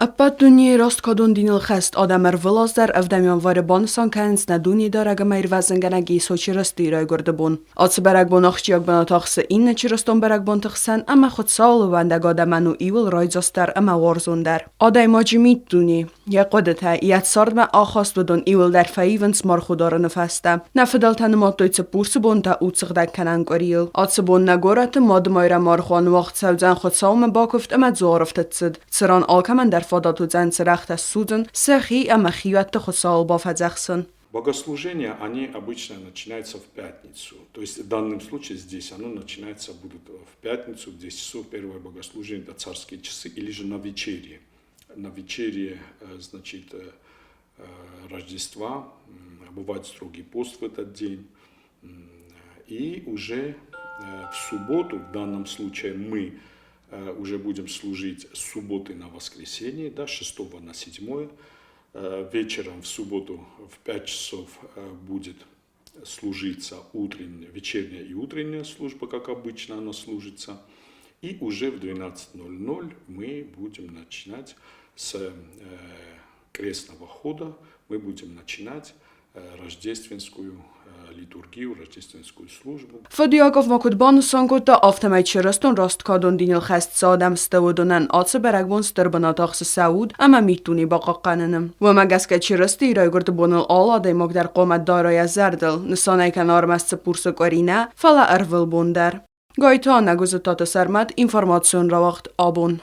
Ӕппӕт дунейы рӕсткадон диныл хӕст адӕм ӕрвылаз дӕр ӕвдӕм январы банысан кӕнынц нӕ Дунедарӕг ӕмӕ Ирвӕзынгӕнӕг Йесо Чырыстийы райгуырды бон. Ацы бӕрӕгбон ахсджиаг бынат ахсы иннӕ чырыстон бӕрӕгбонты хсӕн ӕмӕ Хуыцауыл ӕууӕндӕг адӕмӕн у иуыл райдзастдӕр ӕмӕ уарзондӕр. Адӕймаджы миддуне, йӕ хъуыдытӕ, йӕ цардмӕ ахаст уыдон иуылдӕр фӕивынц мархо дарыны фӕстӕ. Нӕ фыдӕлтӕ нымадтой Цыппурсы бонтӕ удсыгъдӕг кӕнӕн къуырийыл. Ацы бон нӕ горӕты Мадымайрӕм аргъуан уагъд цӕудзӕн Хуыцаумӕ бакуывд ӕмӕ дзуарыфтыд цыд, цыран алкӕмӕн дӕр фадат уыдзӕн цырӕгътӕ ссудзын, сӕхи ӕмӕ хиуӕтты Хуыцауыл бафӕдзӕхсын. Богослужение, они обычно начинаются в пятницу. То есть в данном случае здесь оно начинается будут в пятницу, в 10 часов первое богослужение, это царские часы, или же на вечере. На вечере, значит, Рождества, бывает строгий пост в этот день. И уже в субботу, в данном случае мы уже будем служить с субботы на воскресенье, да, 6 на 7. Вечером в субботу в 5 часов будет служиться утренняя, вечерняя и утренняя служба, как обычно она служится. И уже в 12.00 мы будем начинать с крестного хода, мы будем начинать рождественскую литургию, рождественскую службу. Фыд Иаков ма куыд банысан кодта, афтӕмӕй чырыстон расткадон диныл хӕст цы адӕм сты, уыдонӕн ацы бӕрӕгбон стыр бынат ахсы сӕ уд ӕмӕ миддуне бахъахъхъӕныны. Уымӕ гӕсгӕ Чырыстийы райгуырды боныл алы адӕймаг дӕр хъуамӕ дара йӕ зӕрдыл, нысанӕй кӕна ӕрмӕст Цыппурсы къуыри нӕ, фӕлӕ ӕрвылбон дӕр. Гайты Аннӕ Гуызыттаты Сӕрмӕт, информацион рауагъд «Абон».